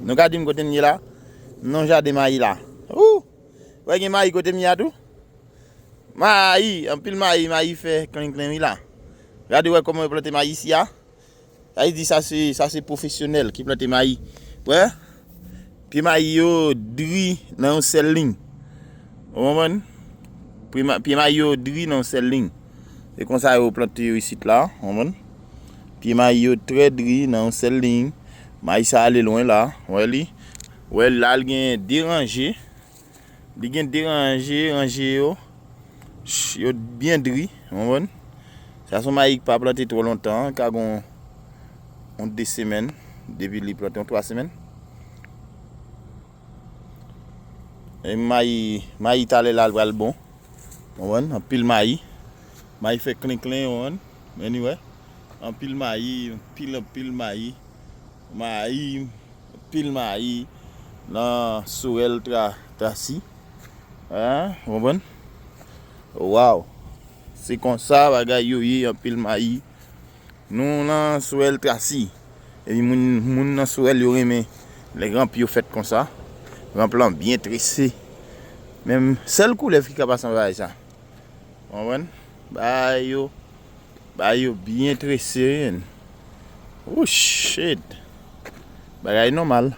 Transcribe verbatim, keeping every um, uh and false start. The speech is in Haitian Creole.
Nou ka di m kote m ye la? M nan jaden mayi la. Ou! Wè gen mayi kote m ye a tou? Mayi, anpil mayi, mayi fè klen klen wi la. Gade wè kòman yo plante mayi isi a. Sa vle di sa se, sa se pwofesyonèl ki plante mayi. Wè, pye mayi yo dri nan yon sèl liy. Ou konprann? Pye ma- pye mayi yo dri nan yon sèl liy. Se konsa yo plante yo isit la, ou konprann? Pye mayi yo trè dri nan yon sèl liy. Mayi sa ale lwen la, wè li. Wè la l gen de ranje. Li gen de ranje, ranje yo. Ch- Yo byen dri, ou konprann? Sa se yon mayi ki pa plante twò lontan, ka gon yon de semèn depi li plante, yon twa semèn. E mayi, mayi talè la l pral bon. Ou konprann? Anpil mayi. Mayi fè klen klen, ou konprann? Men li wè. Anpil mayi, anpil, anpil mayi. Mayi, anpil mayi. Nan Sorèl Tra, Trasi. Hein? Ou konprann? Waw. Se konsa bagay yo ye, anpil mayi. Nou nan Sorèl Trasi. Epi moun, moun nan Sorèl yo renmen lè ranp yo fèt konsa. Ranp lan byen trese. Menm sèl koulèv ki ka pase nan bagay sa. Ou konprann? Bagay yo, bagay yo byen trese, wi. Oh shit. Bagay nòmal.